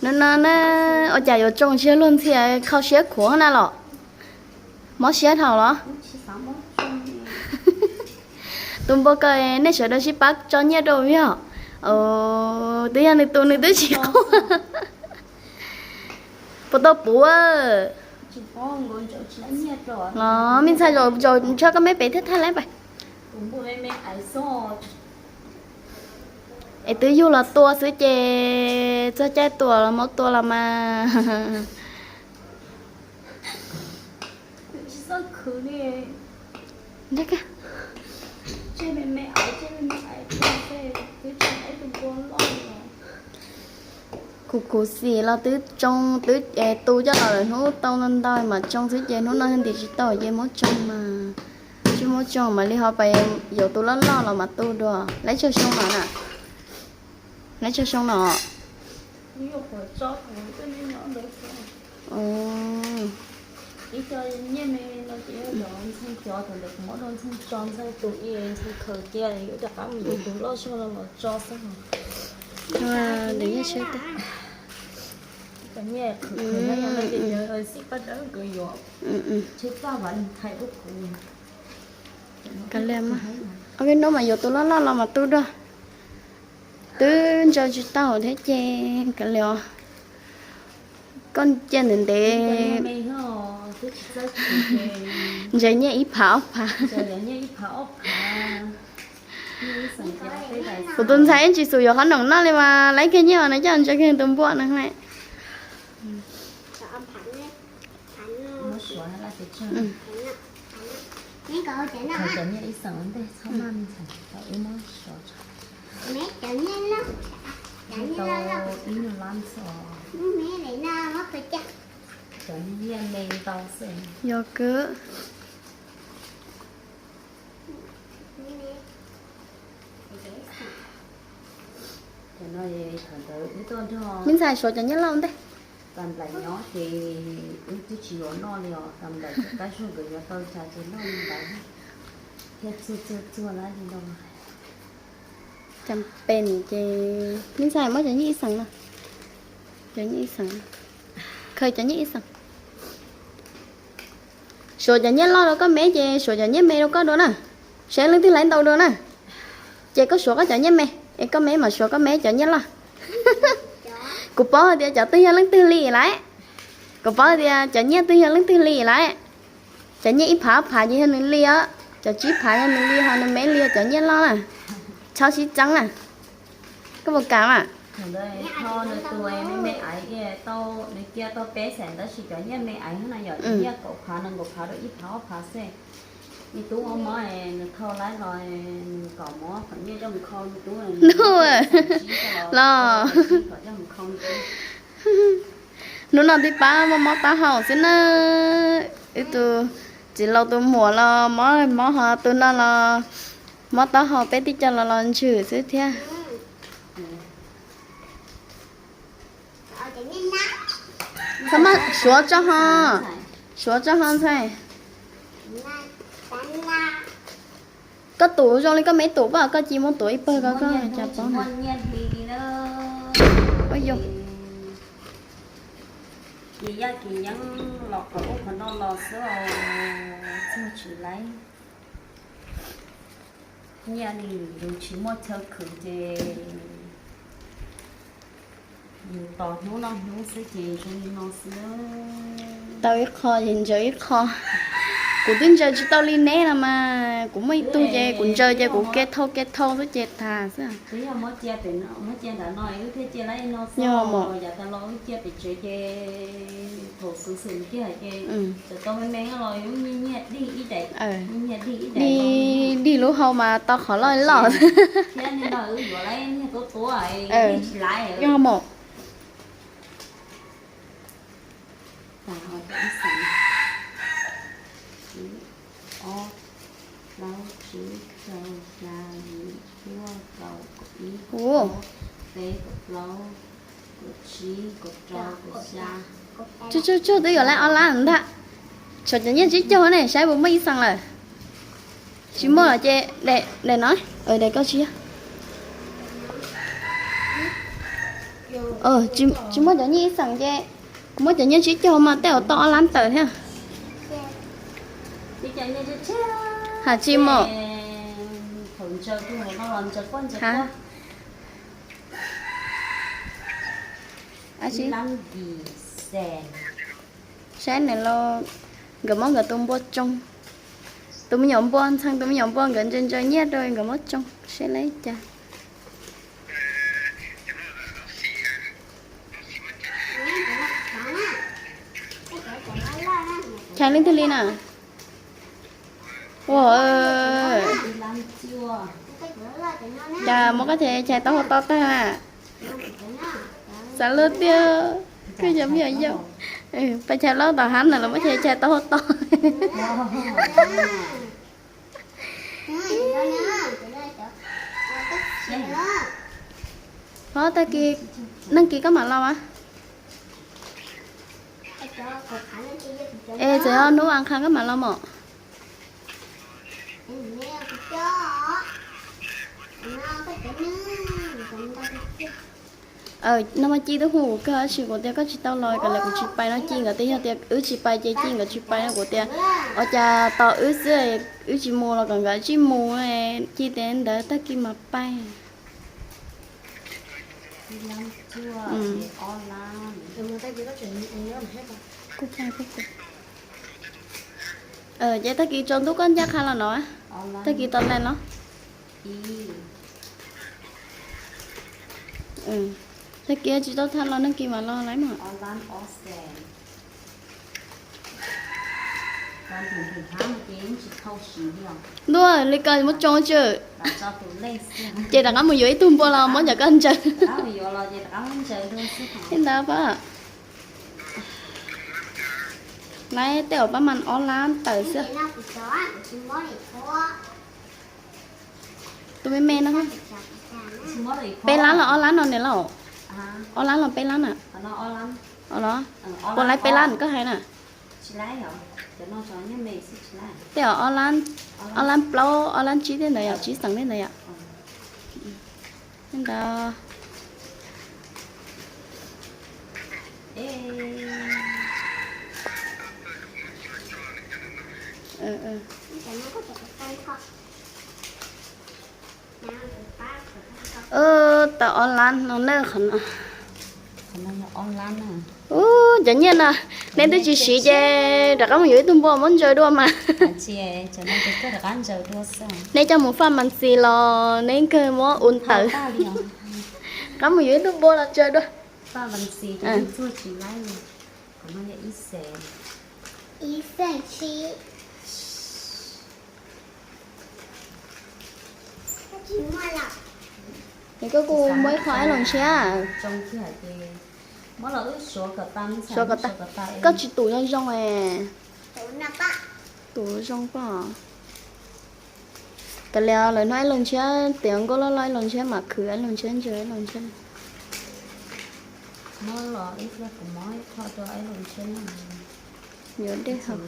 No no na, ua cas yuav tsoo tsis yog luag ntxhi, kho siab khuav na los? Mob siab dhau los? Tus npua kaw nej sawv daws sib pab tso nyiaj rau yog. Twb yog nws tus nws twb tsis quaj. Puas tau puv? Los me ntxhais, zaum zaum nrhiav koj me pem thiab thaij lawm pais. Es twb yug los tua xwb ces txog caij tuam los muab tua los mas. Khuv khuv xim los twb tsoo, twb tu coj los lawm, hnub tau ntau ntau mas tsoo xwb ces hnub no ntim tsis tau ces muab tsoo mas, tsis muab tsoo mam li ho pais yuav tus loj loj los mas tu dua. Lawv tsawg xyoo no na? Lawv tsawg xyoo no? Kav liam, hnub mas yuav tus loj loj los mas tu dua. Twb ntsaws tsis tau thiab ces kav liam, koj cia ntev ntev. Ntsaws nyiaj ib phav ob phav. Kuv tus ntxhais ib tsis xus yuav qhov noom noj li mas lawv kiag nyiaj no coj ntsaws kiag tus npua no lawm. Yog kawg. Me ntxhais, suav cov nyiaj loj ua ntej. Tag nplaim nyob ces wb twb tsis yuav noj li os, tag nplaim cov kab zuag nkawd yuav tau cas ces noj li ntawd thiab, txuag txuag txuag lawm li ntawd. Cas pem ces me ntxhais muab cov nyiaj ib xees no, cov nyiaj ib xees, khaws cov nyiaj ib xees. Suav cov nyiaj loj rau koj me ces suav cov nyiaj me rau koj dua na, saib leej twg laiv ntau dua na. Ces koj suav koj cov nyiaj me, es koj me mam suav koj me cov nyiaj loj. Kuv paub hais tias cov twg yog leej twg li lawm. Kuv paub tias cov nyiaj twg yog leej twg li lawm. Cov nyiaj ib phav ob phav ces yog nws li os, cov tsib phav yog nws li, ho nws me li cov nyiaj loj na. Txhob sib txeeb na. Koj puas kam mas? Thaum ntawd nws tus me me aiv tau, nws cia tau peb xees tab sis cov nyiaj me aiv no yog cov nyiaj kaum phav nees nkaum phav rau ib phav ob phav xwb. Nws tub ua mob nws thau laib los nws kom muab qhov nyiaj coj mus kho nws tub. Los kom coj mus kho nws tub. Hnub no twb pab muaj mob taub hau xwb na. Wb tus txiv laus tus muam los mob mob ho tus no los mob taub hau, peb twb coj los los ntswg xwb thiab. Txhob maj suav tso ho, suav tso ho ntxhais. Koj tus zoo li koj me tus pab koj cia muab tuav ib pawg koj, koj cas paub na. Ua yog. Ces yaj ces yeeb los qhov ub qhov no los xwb os, txog tsis laib. Nyiaj li yus tsis muaj chaw khwv ces yus tos hnub noj hnub xwb ces zoo li no xwb. Tau ib qho ces ntsaws ib qho. Kuv twb ntsaws tsis tau li neb no mas, kuv muaj ib tug ces kuv ntsaws ces kuv ke thau ke thau xwb ces tas xwb. Yog mas, dig dig lub hau mas tau qhov loj loj. Yog mas. Ua, tsug tsug tsug twb yuav lab ob lab ntag. Suav cov nyiaj tsib caug ne, saib puas muaj ib xees lawm. Tsis muaj los ces daim no, daim koj tsis yog. Tsis muaj cov nyiaj ib xeem ces kuv muab cov nyiaj tsib caug mas tej zaum tau ob lab tawm thiab. Hais tsis mus. Saib nws los, nkawd muab nkawd tus npua tsoo. Tus me nyuam npua ntxhee, tus me nyuam npua nkawd ntsaws ntsaws nyiaj rau nkawd muab tsoo, saib lawv cas. Chais leej twg li na? Ua, cas muab koj chais, chais tau hau to tag na. Xav luag tiag, koj yog me nyuam yaus. Pais chais loj tom hav na los muab chais, chais tau hau to. Ho tag kis, nag kis koj mam los mas. Es txawm yog hnub vas qha koj mam los mom. No mas Ci twb hu kuv kawg tab sis kuv tias koj tsis tau los, kom lawv kuv tsis pais no Ci nkawd tias yog tias wb tsis pais ces Ci nkawd tsis pais no kuv tias, ua cas tos wb xwb, wb tsis mus los kom nkawd tsij mus. Ci tias ntawd tag kis mas pais. Ces tag kis tsaus ntuj koj ncaj qha los no, tag kis tau lais los. Tag kis tsis tau tham los nag kis mam los lawm mas. Ntuj, li ko muab tsoo tsawm. Ces rov qab mus yuav ib tug npua los muab cov koj ntsaws. Li ntawd pab. Lawv tej zaum pab mas ob lab tawm xwb. Tus me me no, peb lab los ob lab no niam lauj? Ob lab los peb lab na? Los, puas lawv peb lab koj hais na? Tej zaum ob lab plaub ob lab tsib tej ntawd yom, tsib xeem tej ntawd yom. Li ntawd. Tau ob lab no na, qhov no. Ub, cov nyiaj no nej twb tsis siv ces rov qab mus yuav ib tug npua muab ntsaws dua mas. Nej coj mus faj mas ntxis los neb kawg muab ua ntawd. Rov qab mus yuav ib tug npua los ntsaws dua. Es koj kuj muab ib qho ib los ntshiab. Suav kom tag, koj tsis tus zoo zoo es. Tus zoo pob. Kav liam lawv hnub ib los ntshiab, tias nkauj loj loj ib los ntshiab mam khwv ib los ntshiab ntsaws ib los ntshiab. Yuav dej haus.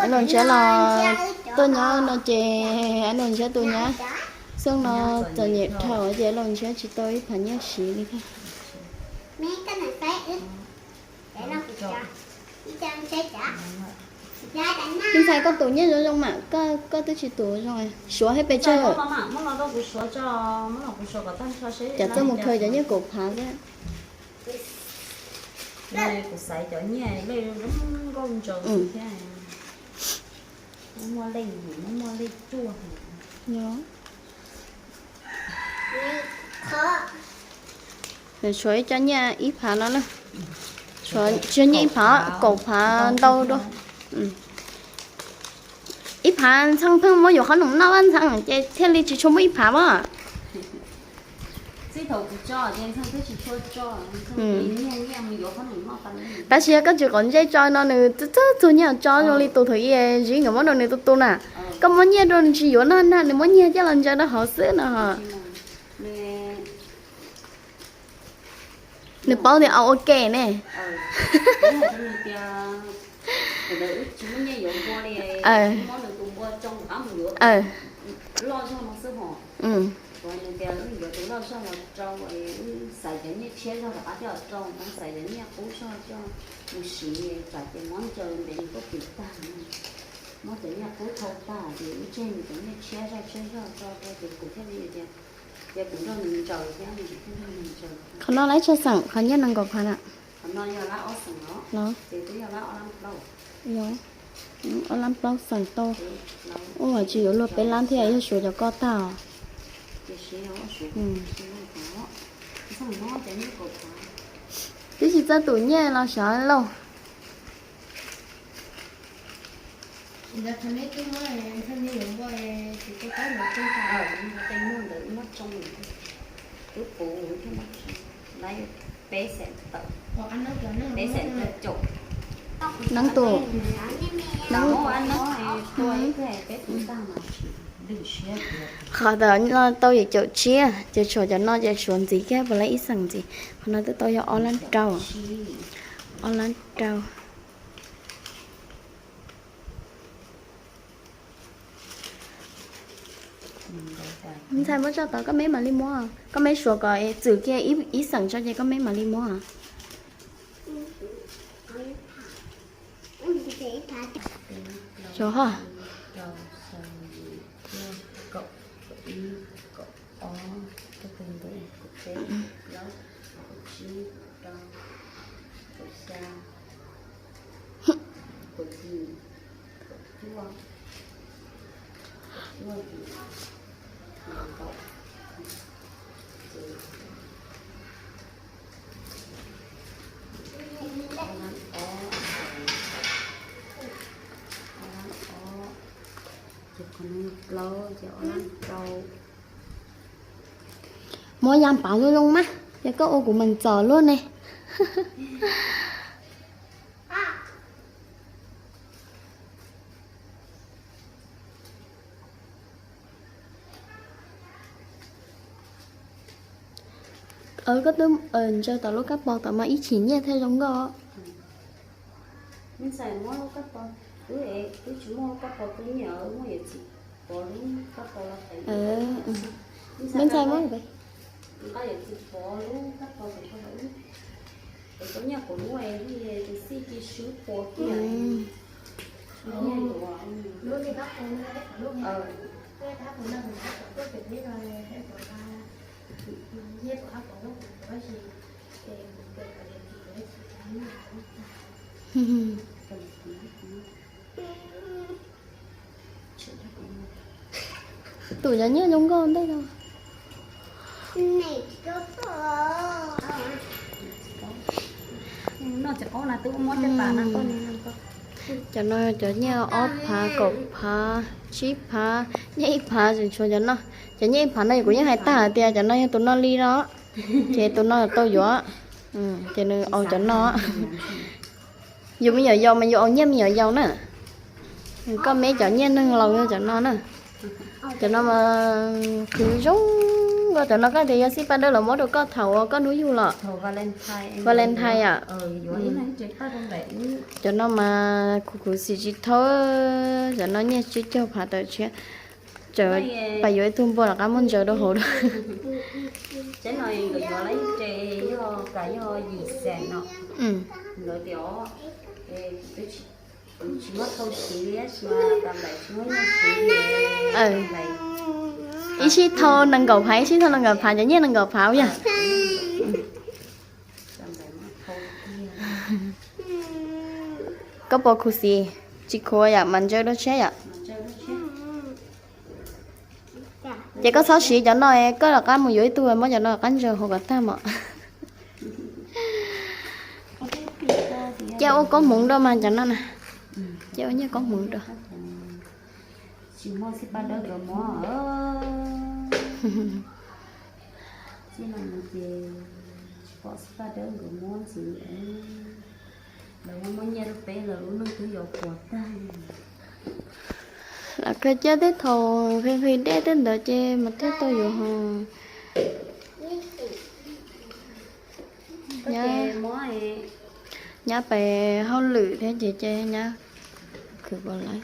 Ib los ntshiab los tuaj nyob no ces ib los ntshiab tus nyab. Xyoo no txom nyem dhau ces ib los ntshiab tsis tau ib phav nyiaj siv li thiab. Ntxhais, koj tus nyiaj zoo zoo mas, koj twb tsis tus zoo, suav thiab pes tsawg. Cov txoj mus khaws cov nyiaj kaum phav xwb. Kuv xaiv cov nyiaj lej zoo nkauj ntsaws thiab. Muaj lej yim, muaj lej cuaj. Suav ib co nyiaj ib phav no na. Suav tsis yog nyiaj ib phav, kaum phav ntau dua. Ib phav ntxhee pheej muab yuav qhob noom noj vaj ntxhee ces thiaj li tsis tshua muaj ib phav mas. Tab sis yog koj tsis qhov ntsej tso no nws txawj txawj txug nyiaj tso zoo li tus thaum ub Zib nkawd muab rau nws tu tu na. Koj muab nyiaj rau nws tsis yuav no na, nws muab nyiaj coj los ntsaws rau hauv xwb no. Nws paub tias au ua ke ne. Loj zog los rau, wb xaiv cov nyiaj tshiab zog rov qab coj los rau, muab xaiv cov nyiaj qub zog coj mus siv, tsam ces muab ntsaws ntev nws kuj pim tag. Muab cov nyiaj qub thau tag ces wb tseg nws cov nyiaj tshiab zog tshiab zog tso rau ces kuv thiaj li tias, ces kuv nrog nws ntsaws thiab, nws thiaj nrog nws ntsaws. Qhov no lab tsawg xeem, qhov nyiaj nees nkaum phav na? Qhov no yog lab ob xeem los, ces twb yog lab ob lab plaub. Ob lab plaub xeem tau. Ua tsis yuav luag peb lab thiab, yog suav cov koj tag os. Twb tsis txawj tus nyiaj los xyov lauj. Neeb tus, qhov tas no tau yim caum tsib, ces tshuav cov no ces suav ntxiv kiag puas lab ib xeem ntxiv. Qhov no twb tau yog ob lab rau, ob lab rau. Ntxhais muab tso tod, koj meb mam li muab, koj meb suav kom txwm kiag ib xeem tso ces koj meb mam li muab. Suav ho. Muab yam pav zoo zoo mas, yog koj ua kuv meem txom luaj ne. Koj twb ntsaws tom lub kab pos tom mas ib chim nyiaj thiaj zoo nkauj. Me ntxhais muab lub kab pos, wb tsis muaj lub kab pos twb nyiam, muab yuav txiv pov lub kab pos los tev. Me ntxhais muab, nqa yuav txiv pov lub kab pos tev rau wb. Es koj nyiaj kuv muab es tus xij ci swb pua kiag. Tus cov nyiaj zoo nkauj ntej no. Cov no cov nyiaj ob phav, kaum phav, tsib phav, nyiaj ib phav tseem tshuav cov no. Cov nyiaj ib phav no kuv yeej hais tag hais tias cov no yog tus no li no, ces tus no tau yuav, ces nws au cov no. Yus me nyuam yaus mas yus au nyiaj me nyuam yaus na. Koj meb cov nyiaj neeg laus yog cov no na. Cov no mas khwv zoo nkauj, cov no koj tias yog xij paj dawb los muab rau koj thaum uas koj hnub yug los. Valentine yom. Cov no mas khuv khuv xim tsis thau, cov no nyiaj tsib caug phav tawm tshiab. Tseem pais yuav ib tug npua rov qab muab ntsaws rau hauv. Ib sij thau nees nkaum phav, ib sij thau nees nkaum phav, cov nyiaj nees nkaum phav yog. Koj puas khuv xim? Tsis khuv yom, mas ntsaws dua tshiab yom. Ces koj txhob siv cov no, koj rov qab mus yuav ib tug muab cov no rov qab ntsaws hauv kom tag mom. Cia ua koob hmoov dua mas cov no na. Cia ua nyiaj koob hmoov dua. Lam kawg cia tej thaum nqhis nqhis dej tej ntawd ces mas thiaj tau yuav ho. Nyab pais hauj lwm thiab ces ces nyab khwv puas lawm.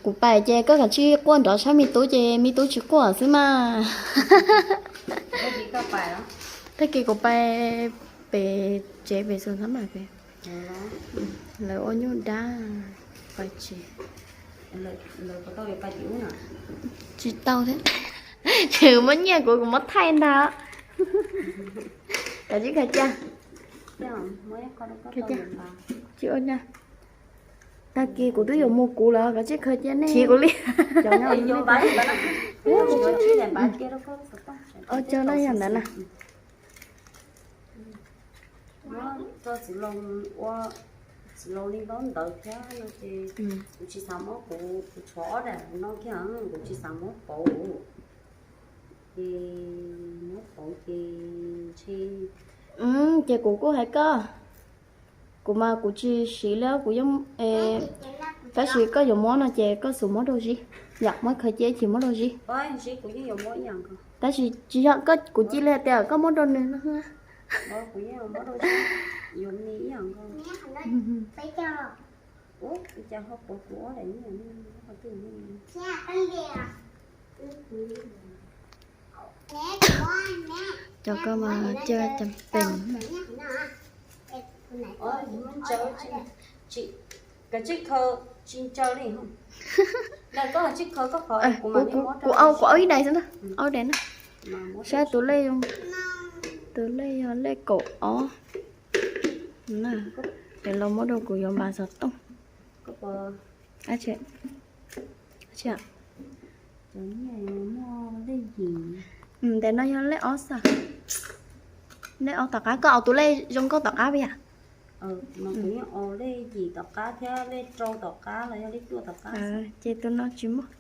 Kuv pais ces koj kav tsij quaj nrov saib me tub ces me tub tsis quaj xwb mas. Tag kis kuv pais pem tsev pem xus thab mam pem, lawv ua nyuj dab pais tsev. Tsis tau thiab. Tseem muab nyiaj kuv, kuv muab thaij ntag. Kav tsij khaws cia. Tsis ua cas. Tag kis kuv twb yuav mus kuv lawm, kav tsij khaws cia nej. Khiv kuv li. Ua cas lawm yog ntawd na. Txiv laus ua, txiv laus li ntaub ntawd thiab no ces kuv tsis xav muab kuv, kuv tshuav ob daim no kiag, kuv tsis xav muab pauv. Ces muab pauv ces ntshe, ces kuv kuj hais koj, kuv mas kuv tsis siv li, kuv yeej, tab sis koj yuav muab no ces koj xub muab rau Zib, yam muab khaws cia ib chim muab rau Zib. Tab sis tsis yog koj, kuv cia li hais tias koj muab rau nws no. Cov ko mas cia cam pem. Kav tsij khaws tsis ntsaws li. Kuv, kuv au ib daim xwb na, au daim na. Saib tus lej, tus lej yog lej kaum ob. Ces los muab rau kuv yuav npas xov tooj. Ntawm no yog lej ob xwb. Lej ob tom qab, koj au tus lej zoo nkauj tom qab yam. Lej yim tom qab thiab lej rau tom qab los yog lej cuaj tom qab. Ces tus no tsis muaj.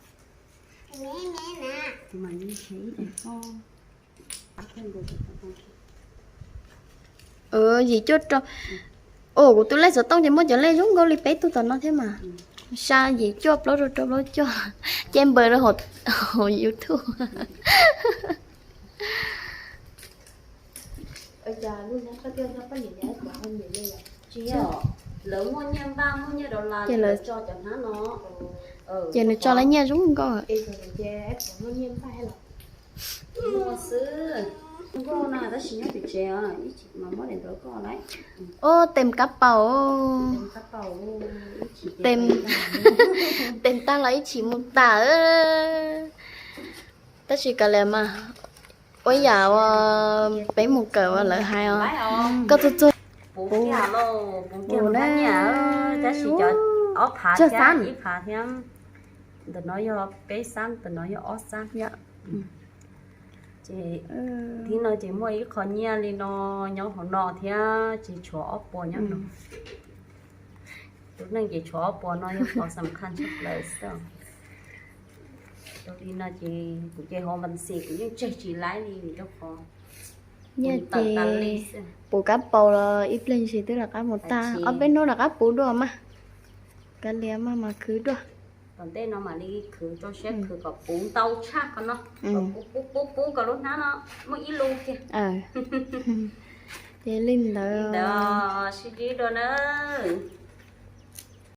Yim cuaj rau. Ua kuv tus lej xov tooj ces muaj cov lej zoo nkauj li peb tug tom no thiab mas. Sa yim cuaj plaub rau rau plaub cuaj. Ces npawg rau hauv YouTube. Tsis yog, lawv muaj nyiaj npaj muaj nyiaj dollar ces lawv tso cov hnab no. Ces nws tso lawv nyiaj zoo nkauj. Muaj xwb. Nkauj no tab sis nyob pem tsev os, ib chim mas muab daim ntawd koj lawm. Ub, tem kab paus. Tem tag los ib chim mus tas. Tab sis kav liam mas, ua yam uas peb mus kawm uas lawv hais os, koj txuag txuag. Puv kiag lauj, puv kiag na. Tab sis cov ob phav thiab ib phav thiab, ntawm no yog peb xab, ntawm no yog ob xab. Ces thib no ces muaj ib qho nyiaj li no nyob hauv no thiab ces tshuav ob puas nyob no. Tus neeg ces tshuav ob puas no yog qhov xam khaj tshaj plaws xwb. Li no ces kuv ces hauv npas xis kuv yeej tseg tsis laib li vim rau qhov nyiaj ces puv kab paus los ib pliag ntsis twb rov qab mus tag, ob peb hnub rov qab puv dua mas. Kav liam mas mas khwv dua. Tom ntej no mam li khwv rau siab khwv kom puv ntau tshaj qhov no. Puv puv puv kom lub hnab no muaj ib lub kiag. Ces li ntawd. Sib ntsib dua nawb.